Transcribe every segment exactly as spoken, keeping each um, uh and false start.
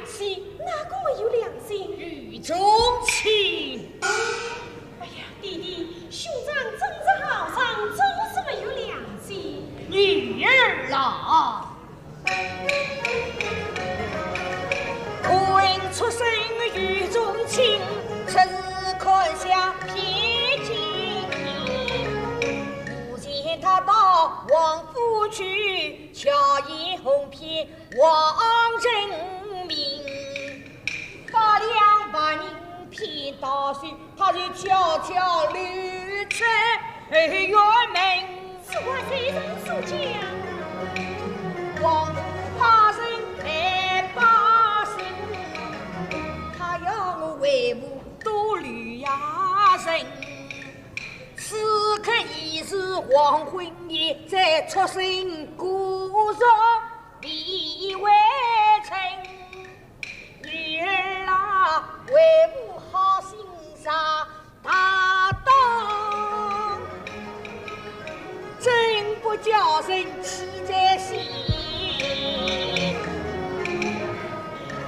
心，哪个没有良心？雨中情。哎呀，弟弟，兄长真是豪爽，真是没有良心。女儿啊， 此话谁人所讲？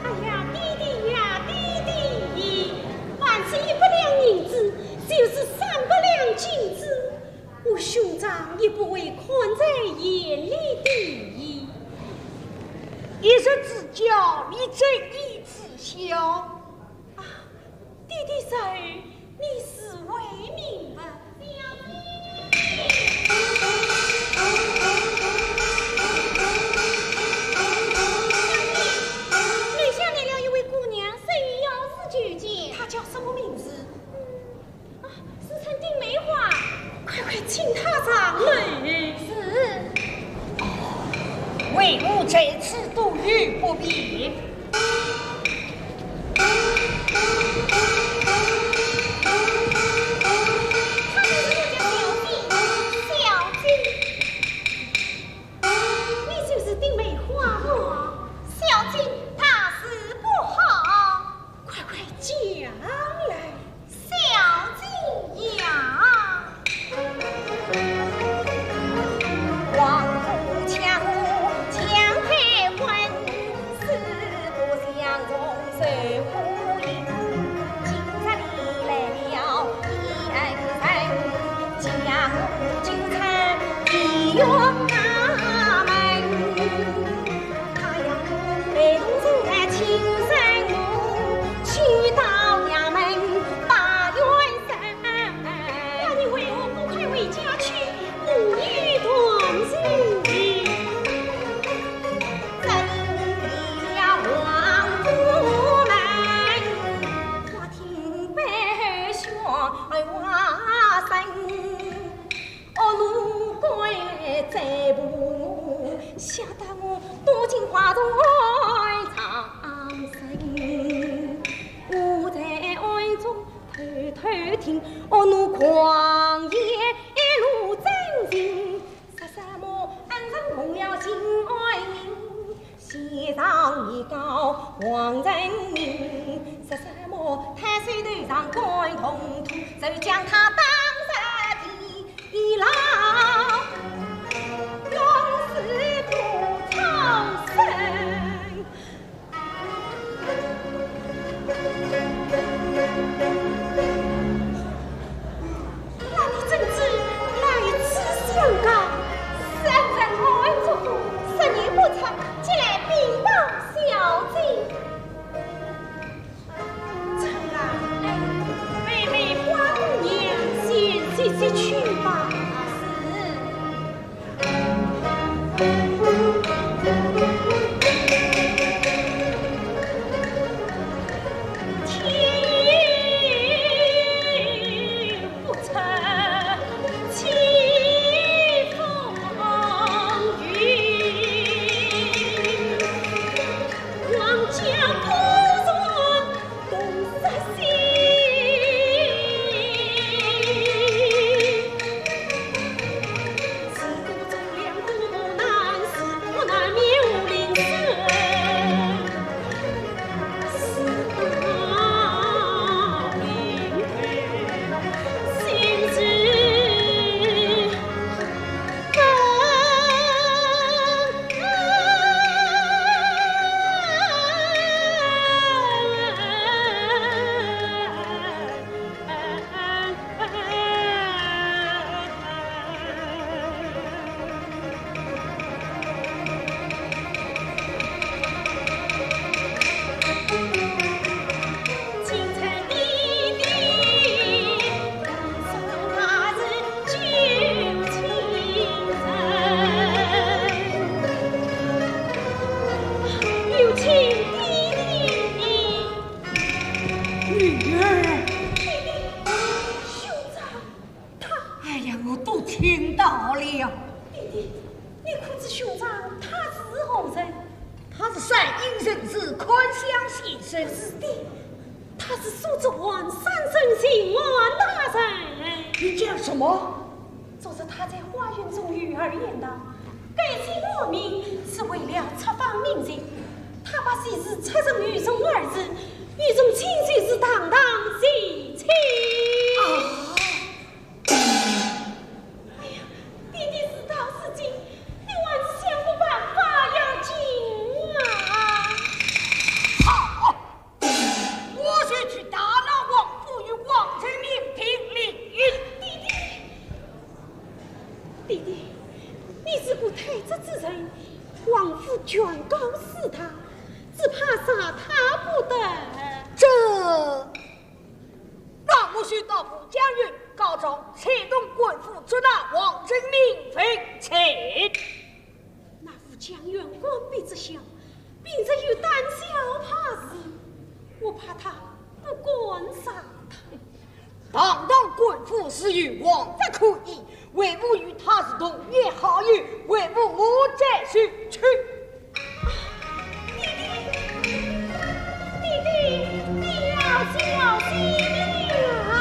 哎呀，弟弟呀，弟弟，还是一百两银子，就是三百两金子，我兄长也不会看在眼里的。一日之交，你怎以此消？ 弟弟在，你是为民不？楼下来了一位姑娘，是要事求见。她叫什么名字？啊，自称丁梅花。快快请她上来。是。为母在此多有不便。 你就是丁梅花吗？小姐，大事不好。快快讲来。小姐呀。那你为何不快回家去？母女团圆。那你怎知来此相告？是恩人暗中说你不曾，即来禀报小姐。春兰，妹妹花姑娘先歇息去吧。是的，他是苏州王三省巡按大人。你讲什么？昨日他在花园中与儿言道，该姓王名是为了出访名人，他把喜事出城于众而至，于众请喜事堂堂喜庆。啊！哎呀，爹爹事到如今，你还是想个办法要紧啊！好，我就去大闹王府，与王人民评理。爹爹，爹爹，你是个太子之人，王府劝告于他，只怕杀他不得。这……那我去到武将军告状，催动官府捉拿王人民问罪。那武将军官逼之下，平日有胆小怕事，我怕他不敢杀他。堂堂官府是有王法可依，为父与他是同年好友，为父我再去去。 爹爹，爹爹，你要小心啊！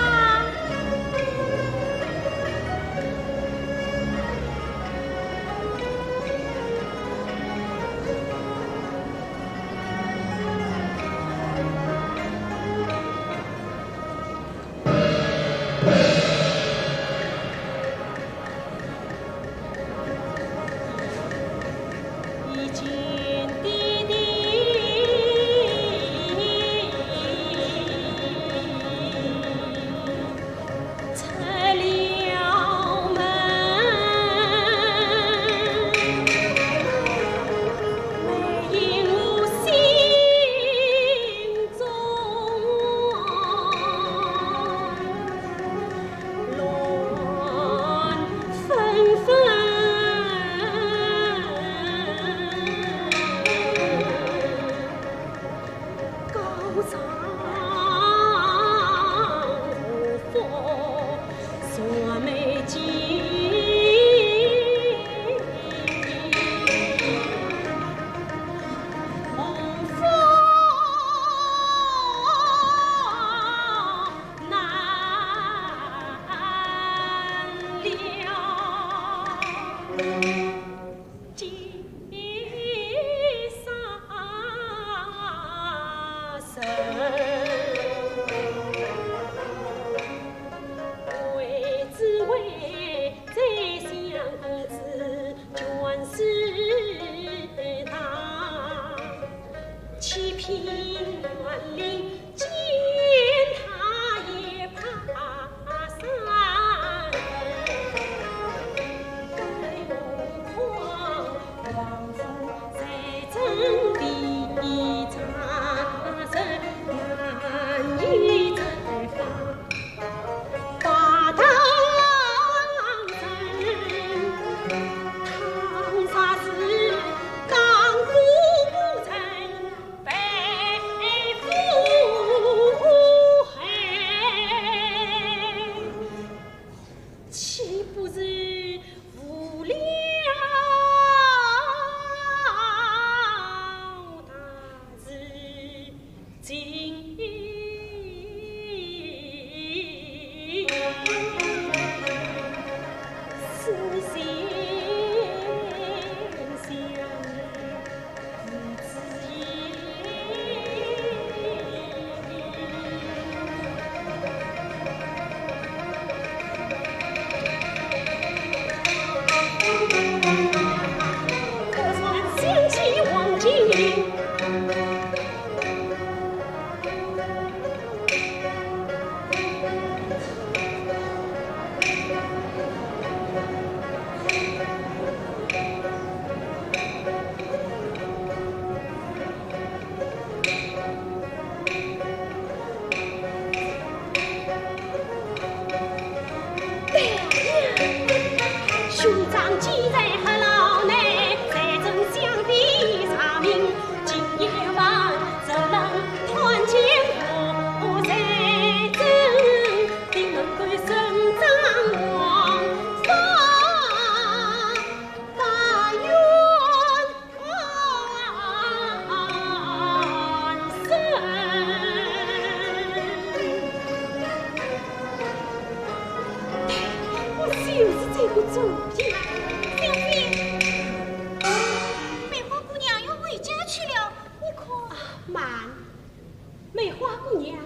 梅花姑娘，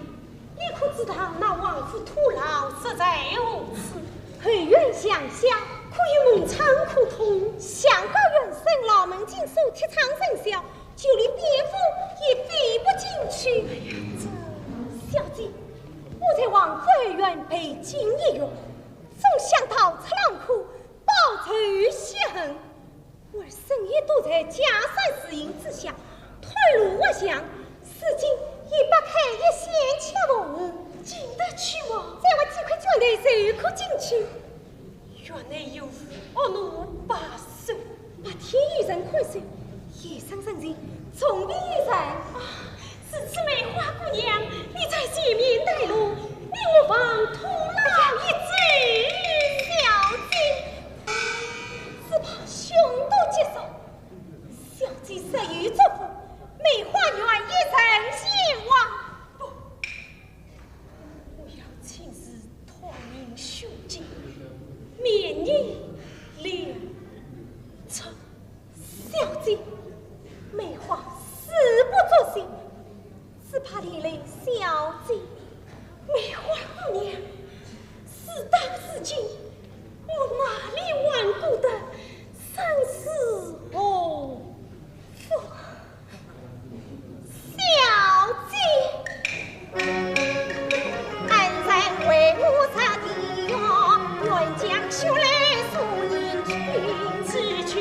你可知道那王府土牢设在何处？后院墙下，可有门窗可通？相告元生，牢门紧锁，铁窗生效，就连边户也飞不进去。哎呀，这……小姐，我在王府后院陪金一月，总想逃出狼窟，报仇雪恨。 我深夜躲在假山树荫之下，退路滑翔，如今已拨开一线强风，进得去吗？再滑几块砖头就可进去。园内有无恶奴把守？白天有人看守，夜深人静，总比有人……啊，如此梅花姑娘，你在前面带路，你我望同路一致。小姐， 只怕凶多吉少。小姐若有嘱咐，梅花园一人前往。不，我要亲自探明凶境，免你连累。小姐，梅花誓不作声。 只怕连累小姐。梅花姑娘，事到如今，我哪里挽顾得生死祸福？小姐，恩人为我擦地哟，愿将血泪诉人情。此去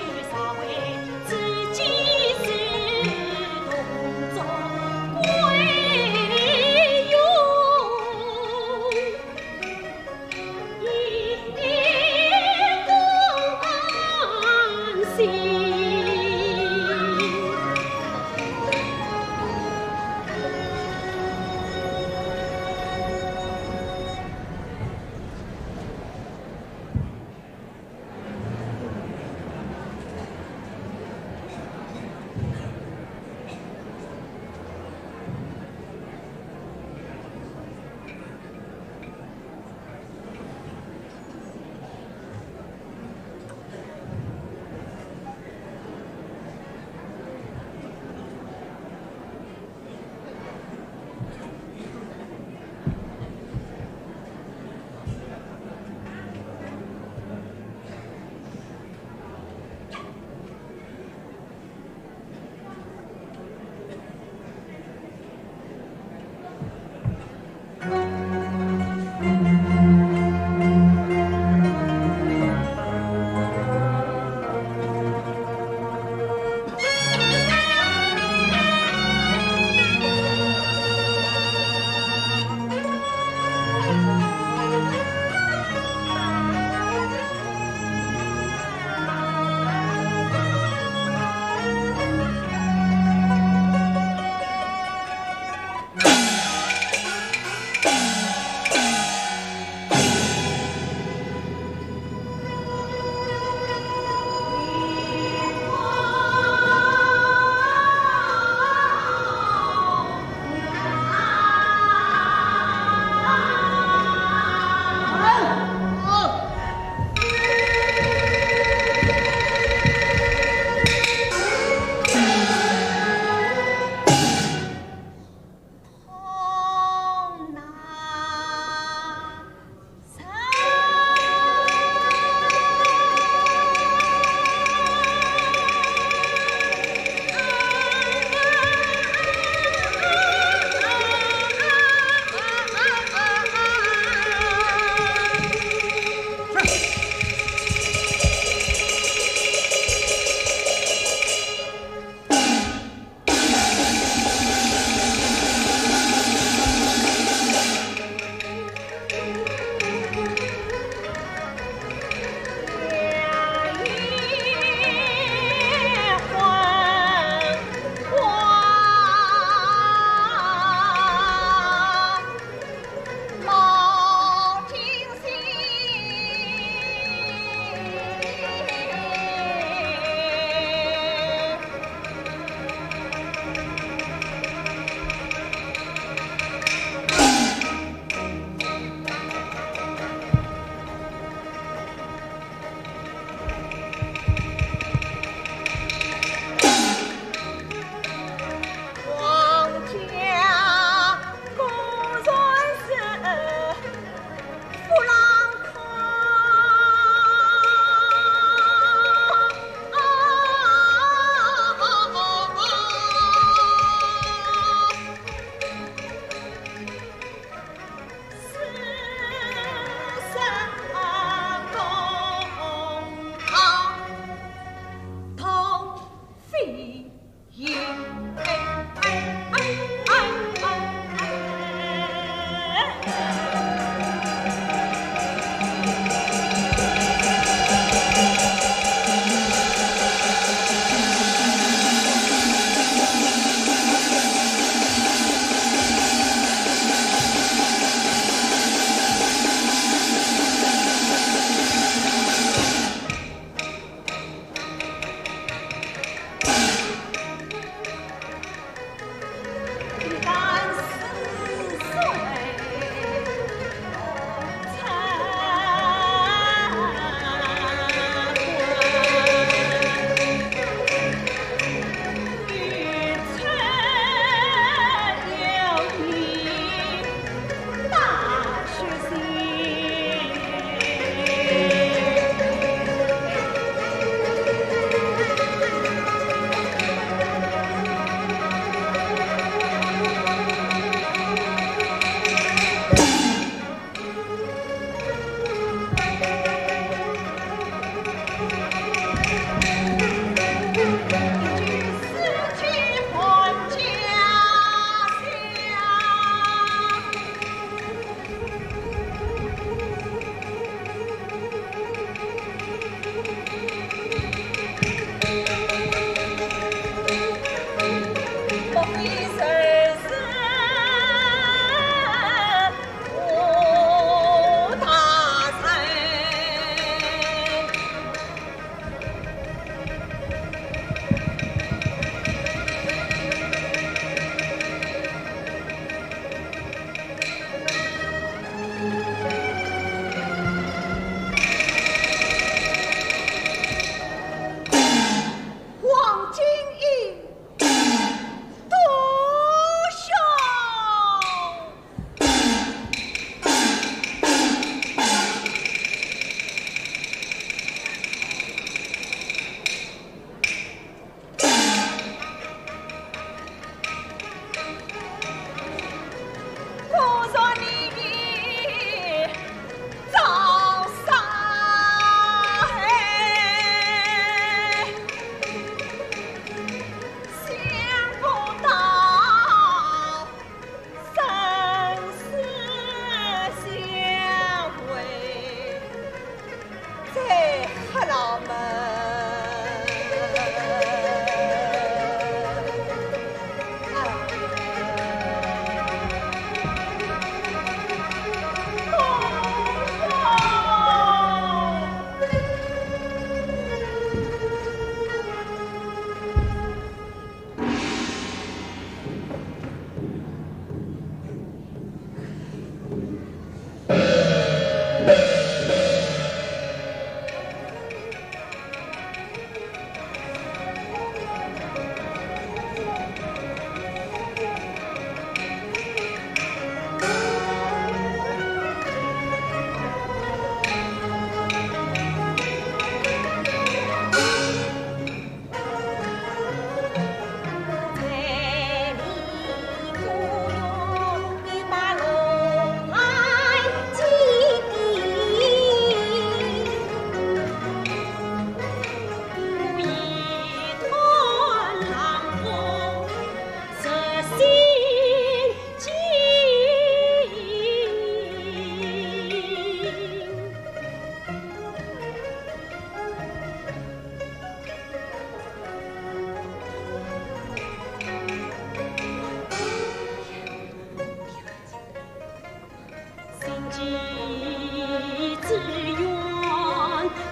只愿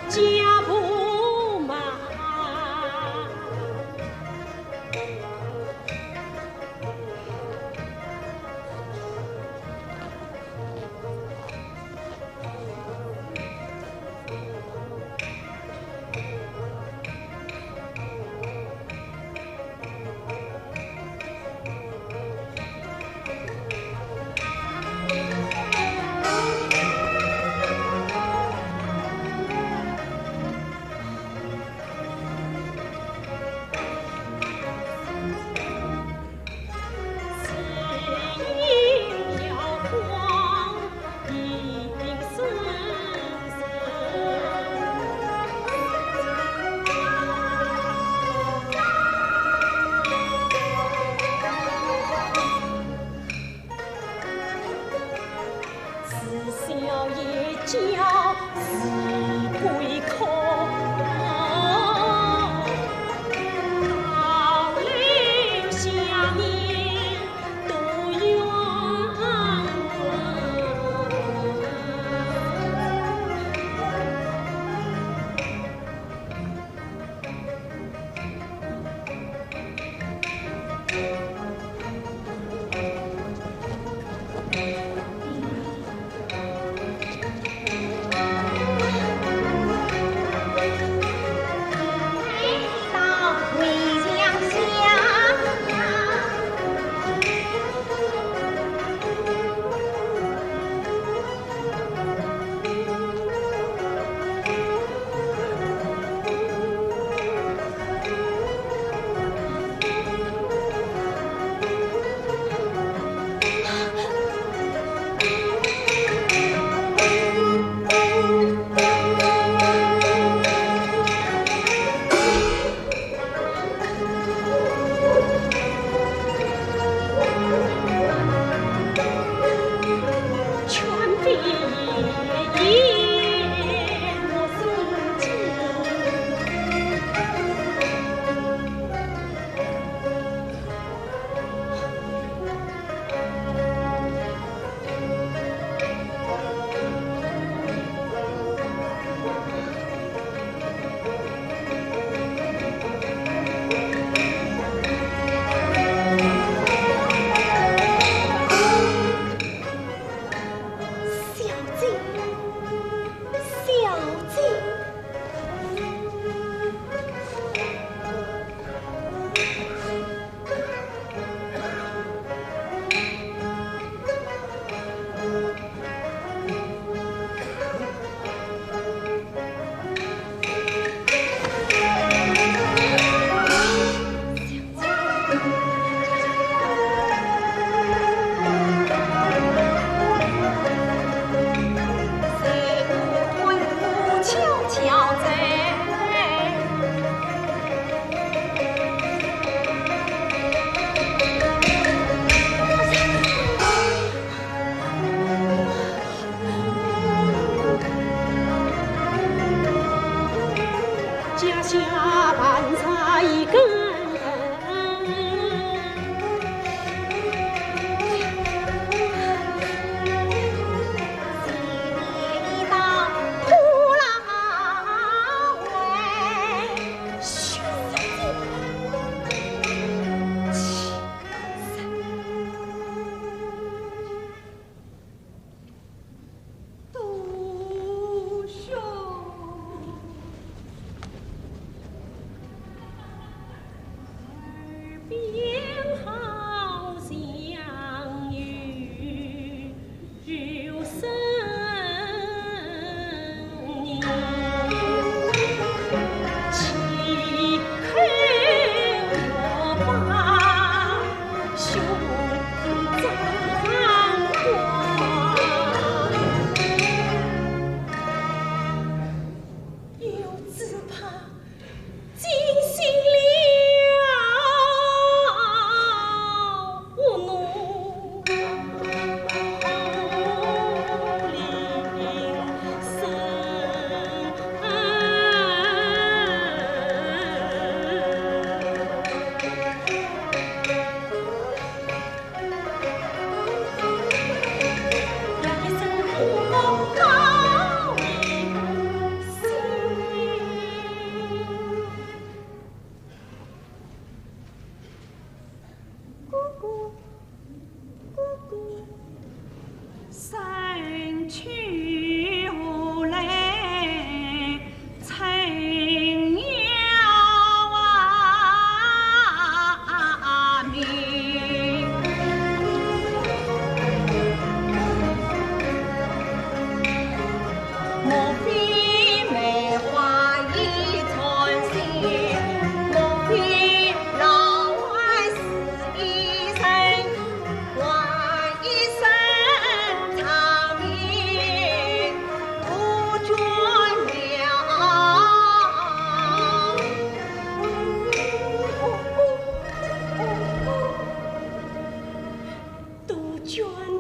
家不满。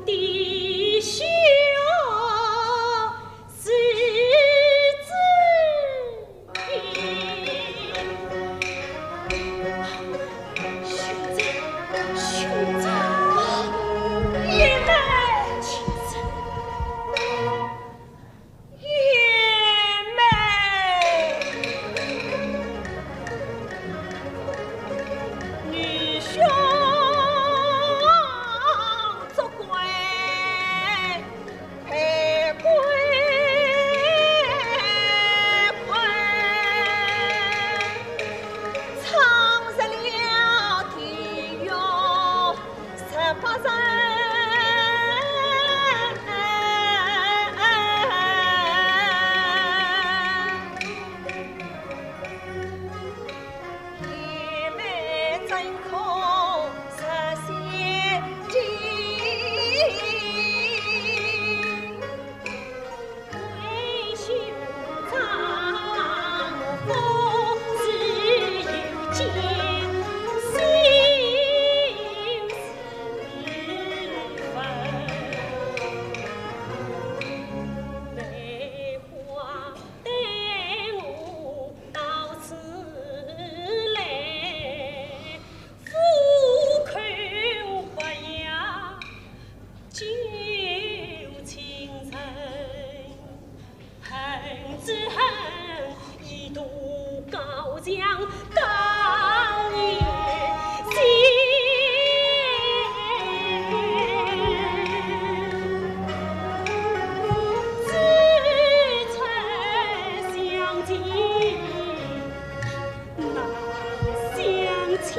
的小世子。兄长，兄长，贤妹，贤妹。 贤妹，愚兄作怪，配鬼配，闯入了地狱。 十八层。贤妹怎可实现情？为兄张福是有奸，心 恨之恨，一度高墙高也心，只差相见难相亲。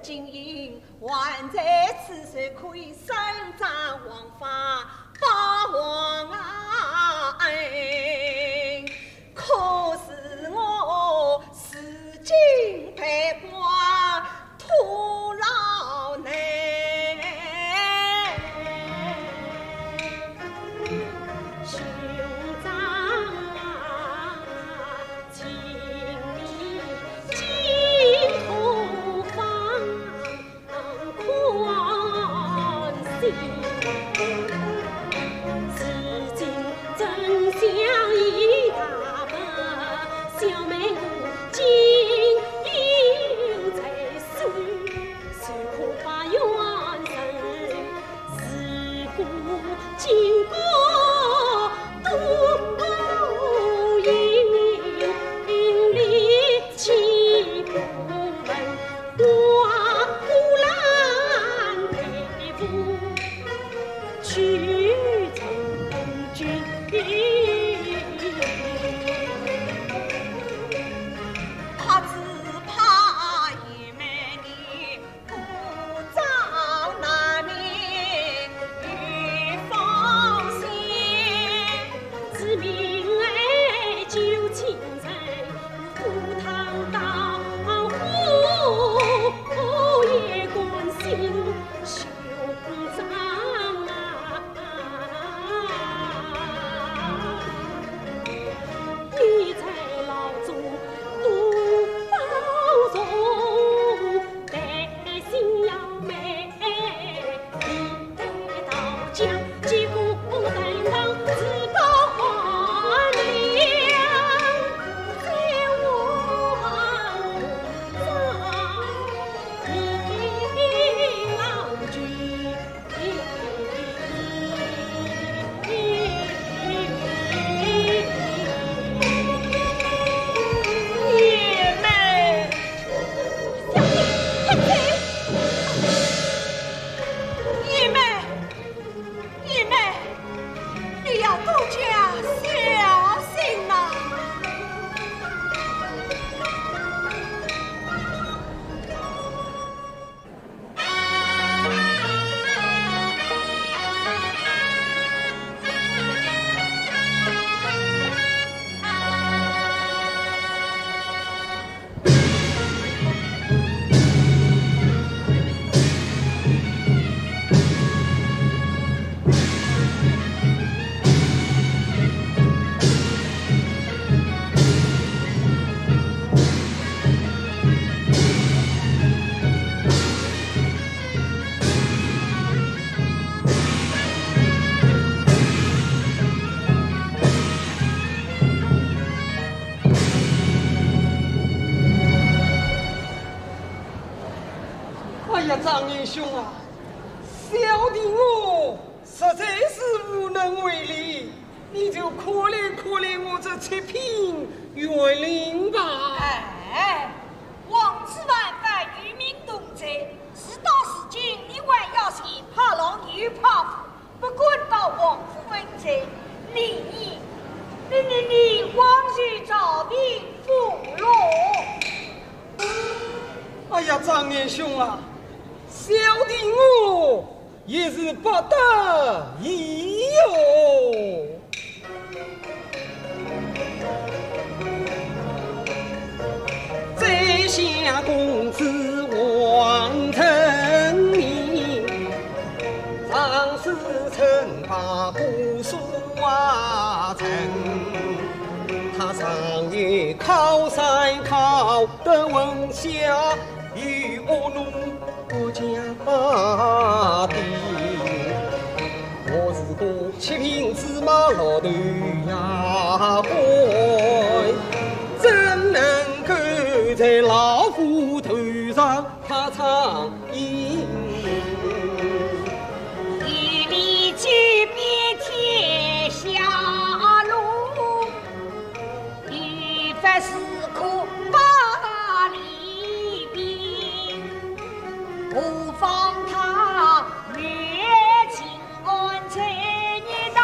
金印，还在此时可以伸张王法，霸王啊！哎，可是我如今被官徒劳难。兄长啊， 请你进后方看戏。如今丞相已大败，小妹我金印在手，谁可把冤仇 如果经过都应，立即不问我乌兰大夫去从军。怕只怕也没你 不招难民，你放心。是命爱救亲人，赴汤蹈火，我也甘心，兄长啊。 你在牢中多保重，待信要美丽到家，结果担当自保还了，在我这一老君。 你要多加小心呐。 哎呀，张年兄啊，小弟我 实在是无能为力，你就可怜可怜我这七品县令吧。哎，王子万万与民同罪，事到如今，你还要前怕狼后怕虎，不敢保王夫人罪，你，你，你，你枉受朝廷封赏。哎呀，张年兄啊，小弟我 也是不得已哟。宰相公子王承明，上书称霸姑苏华城，他上有靠山靠得稳下，有恶奴 国家的，我是个七品芝麻老头呀，官怎能够在老夫头上拍苍蝇？一力解别天下路， 一发是可把李斌，何妨他与秦汉在一道，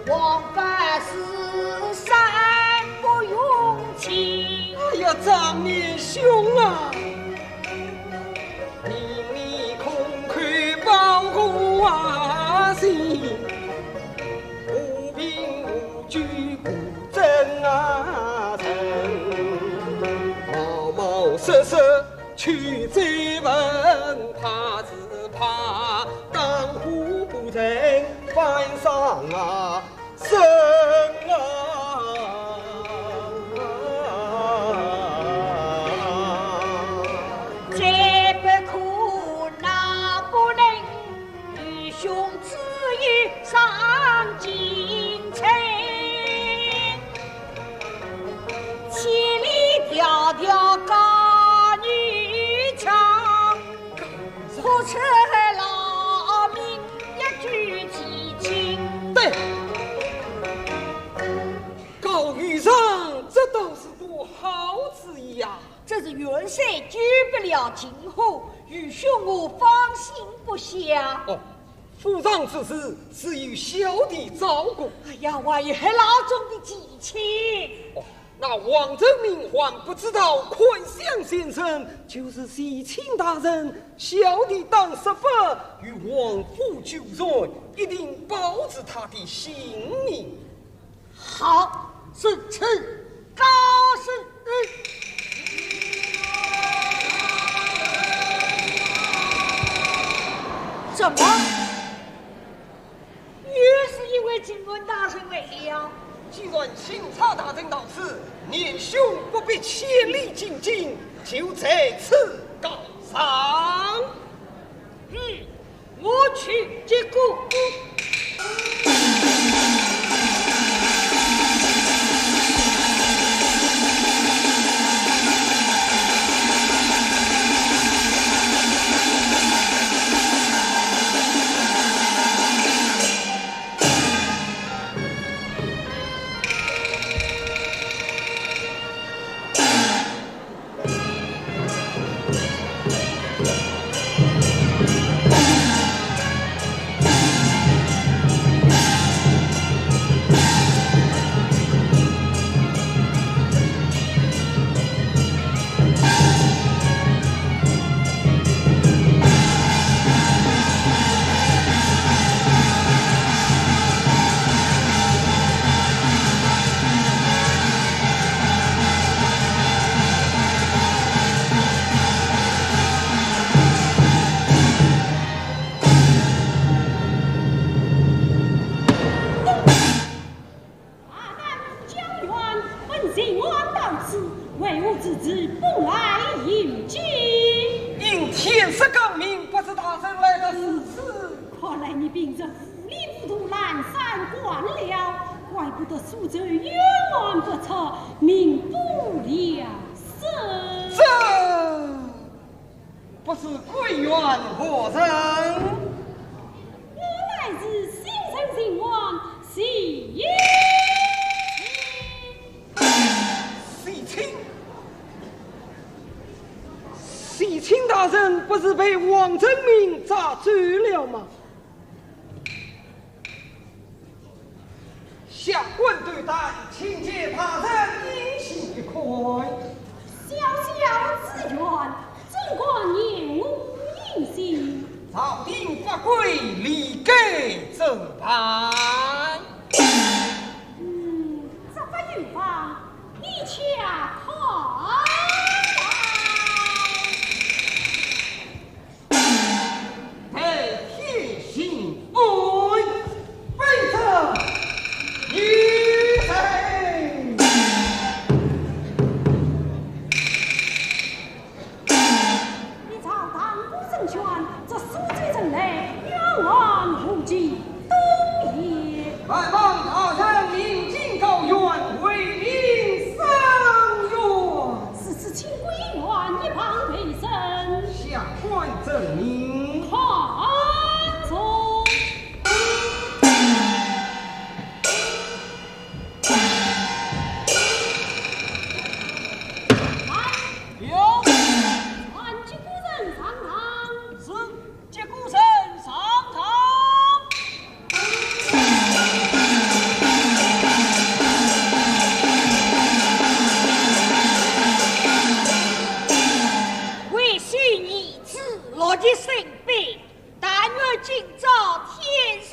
王法是三不用情。哎呀，张年兄啊！心，无凭无据无证啊人，冒冒失失去追问，怕是怕当户不成反上啊身啊。这不可，那不能， 愚兄只有上京城，千里迢迢赶雨长，苦出劳命一举前程。对，高愚兄，这倒是个好主意呀。这是袁绍救不了秦桧，愚兄我放心不下。哦， 府上之事，自有小弟照顾。哎呀，还有黑老总的提亲。哦，那王正明还不知道，款相先生就是提亲大人，小弟当说法，与王府纠缠，一定保住他的性命。 好，是，是，告辞。什么？又是一位进门大人来了。既然钦差大人到此，年兄不必千里进京，就在此告上。嗯， 我去接过。大胆焦远，本巡按到此，为何迟迟不来迎接？应天色刚明，不知大人来得如此。看来你平日糊里糊涂、懒散惯了，怪不得苏州远远不出，民不聊生。这 不知贵院何人？我乃是新任巡按，徐徐卿。徐卿大人不是被王正明抓走了吗？ 下官斗胆，请见大人印信一块。小小之冤，怎敢验无印信？朝廷法规，理该怎办？嗯，这法有方，你且看来。 待天行恩，卑职有罪。你朝堂不正权，这苏州城内冤案无几多也。 万望大人明镜高悬，为民伸冤。如此清官一旁陪审。下官遵命。看着。来。有。传接夫人上堂。是。 接夫人上堂。为兄儿子落日生悲，但愿今朝天色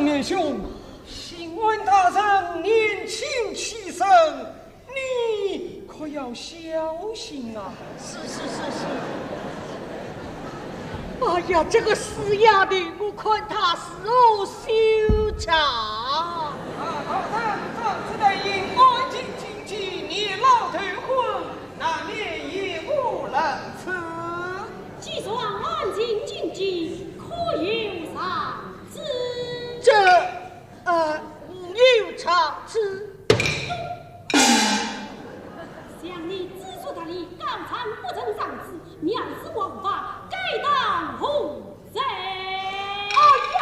贤兄，请问大人年轻气盛，你可要小心啊！是是是是。哎呀，这个死丫头，我看她是何羞长。啊，大人，长子带领，赶紧进去，你老头昏，难免延误人次。 既然安静进京，可有上旨？这，呃，无有上旨。想你知书达理，高谈不曾上旨，藐视王法，该当何罪？哎呀，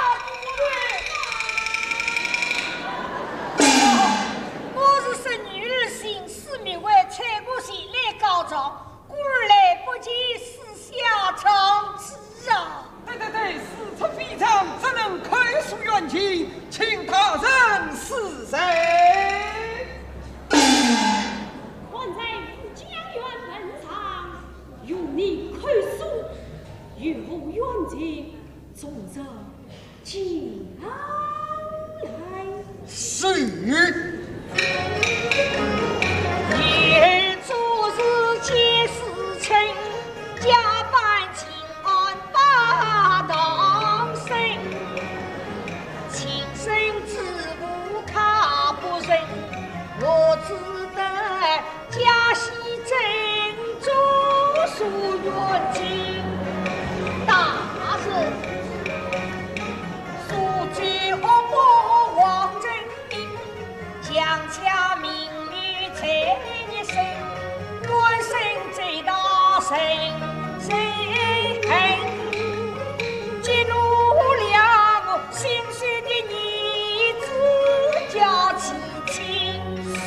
我是说女儿心思明白，才不是来告状。 故而来不及私下上旨啊。对对对，事出非常，怎能开书冤情，请大人恕罪。看在武状元份上，容你开书，有何冤情，从实 讲来。是。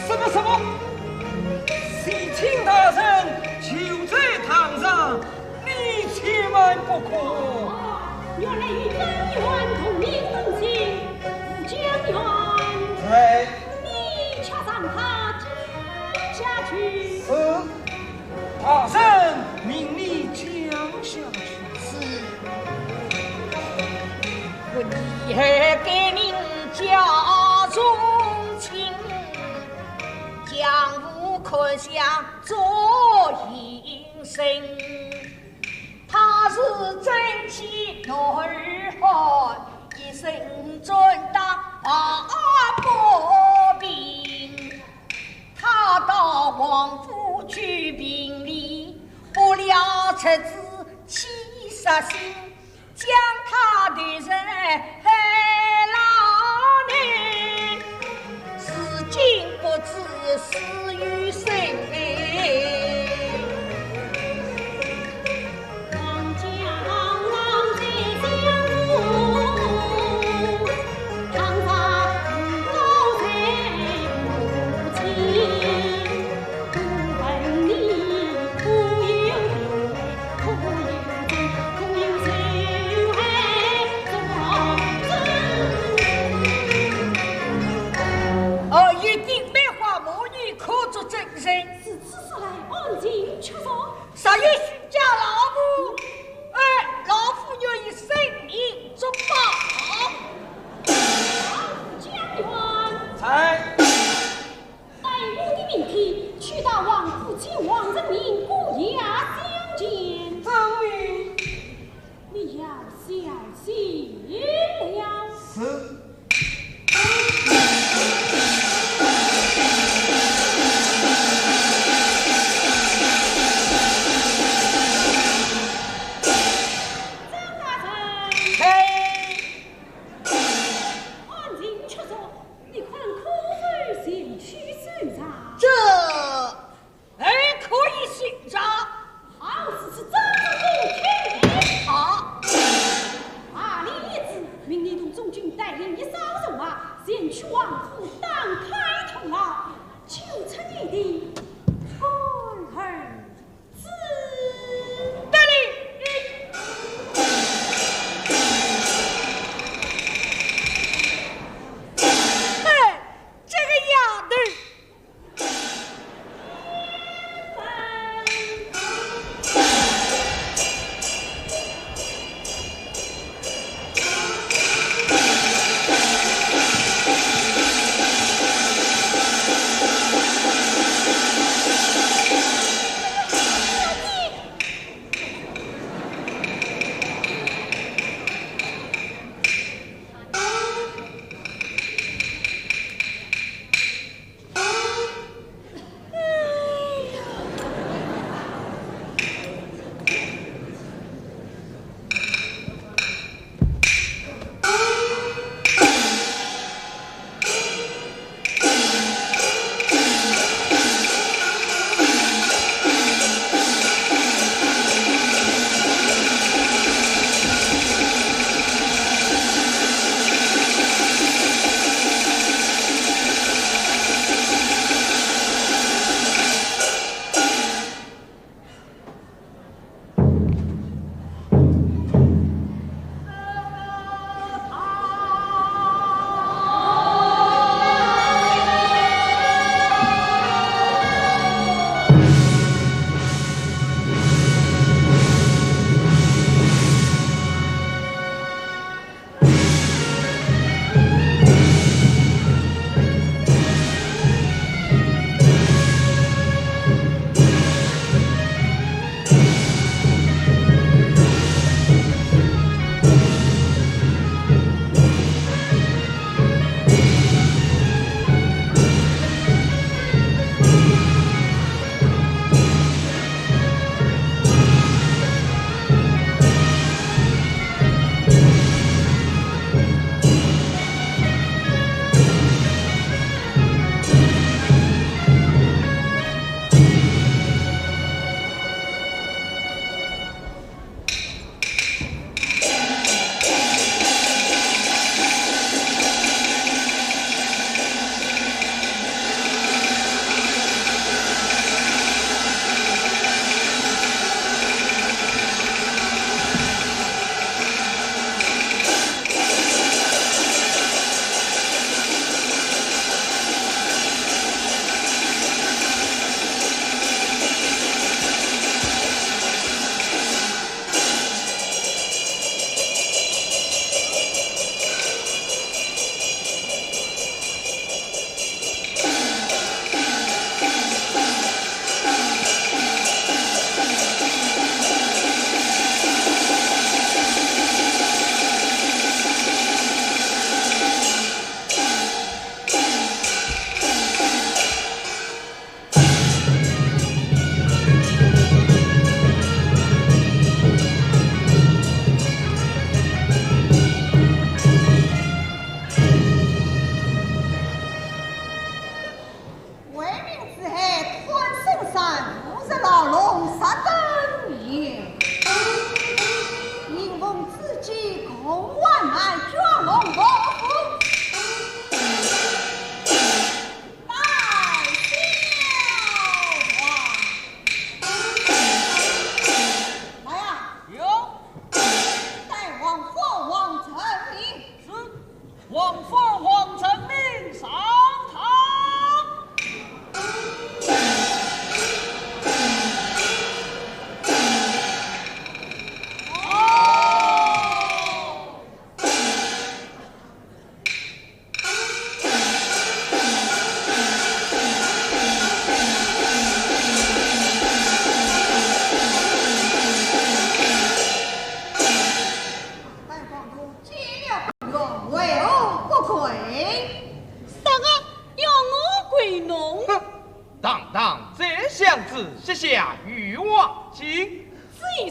什么什么？喜庆大人就在堂上，你千万不可。原来与本院同名同姓，武状元。在。你且让他进下去。是。 大人命你讲下去。是。我女儿改名叫仲卿，江湖可笑做隐身。 他是真气男儿汉，一身专当八宝兵。他到王府去评理，不料出自欺杀心，将他投入海牢内。 至今不知死与生。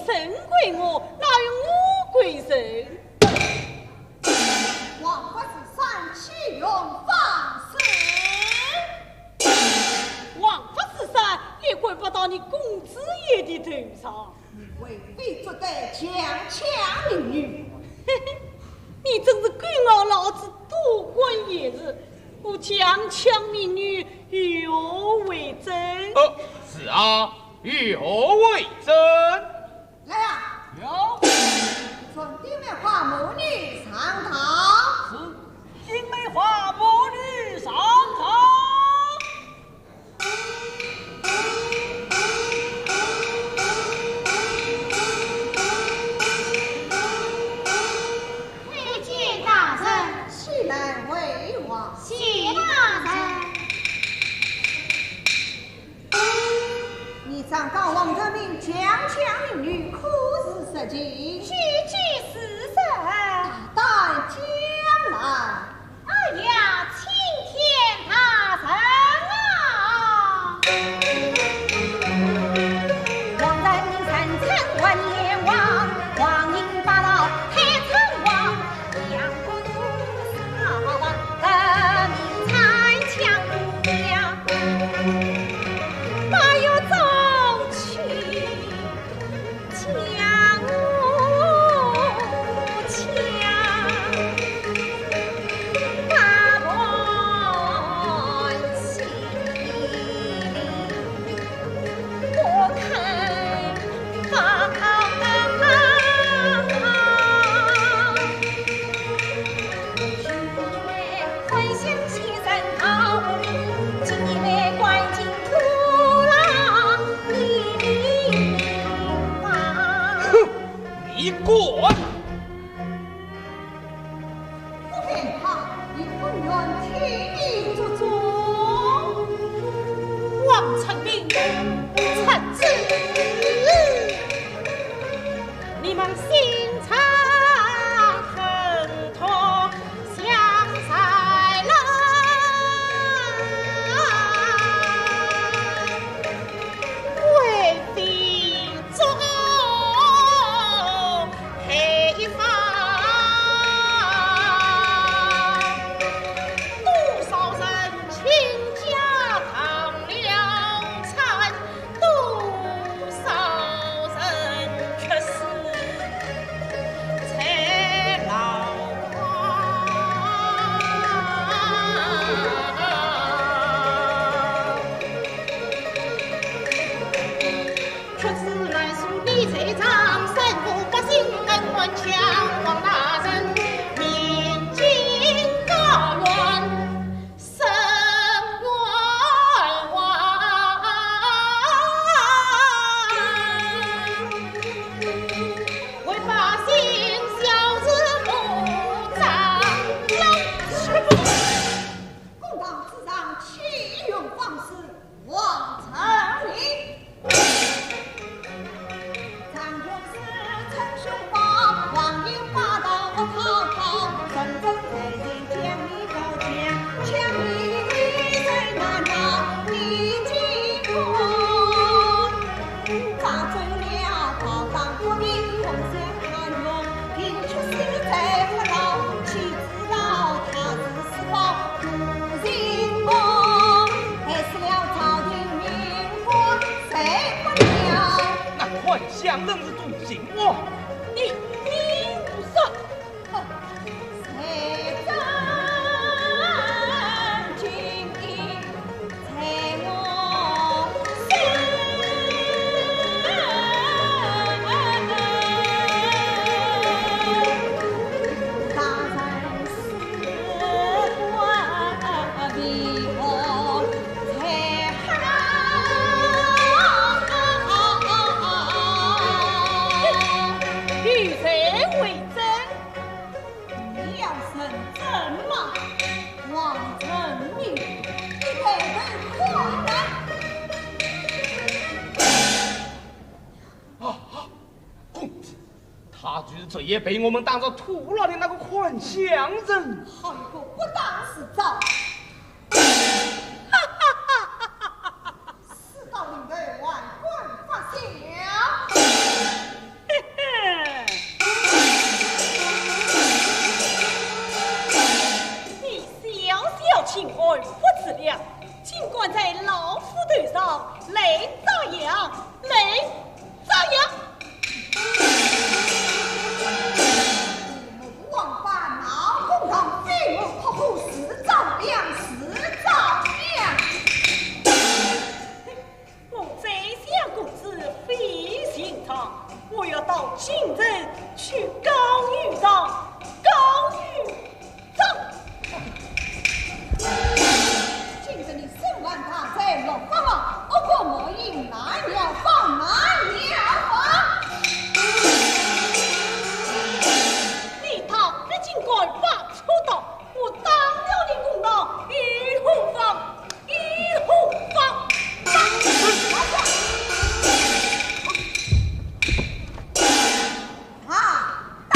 人归我，哪有我归人？王法师，善欺用方式。王法师，也怪不到你公子爷的头上。你为非作歹，强抢民女。嘿嘿，你真是狗咬老子，多管闲事。我强抢民女，有何为证？哦，是啊，有何为证？ 来呀！有。传丁梅花母女上堂。是，丁梅花母女上堂。参见大人。起来回话。谢大人。 你张告王成民强抢民女，可是实情？句句事实。大胆讲来。哎呀，青天大人啊！王成民三寸万年王，王英八老太称王，两个都是好王，革命参强不了。 把我招去，将我抢，把我心里不肯放。 哼，你敢！不害怕，你不愿替你做主。王成民，臣子。 你们心肠狠毒，想杀人，为非作歹。多少人倾家荡了产， 多少人屈死在牢房。屈指难数你罪状，三府百姓恩怨强，王大人面见高官。 伸冤枉，为百姓消除不张乱。公堂之上，岂容放肆，王成民。 那款项人是多情王。你，你胡说！ 与谁为证？你要认真吗？王成民，你抬头看来。啊，公子，他就是昨夜被我们当作土牢的那个款项人。好一个不打自招！ 事到临头，还敢发笑？我要到京城去告御状，告御状。今日你身犯大罪，落榜啊，恶果莫因，难料方，难料方。你他必竟敢把出道，我打了你公道，以后方，以后方。啊，打！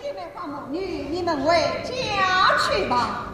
你们放我女，你们回家去吧。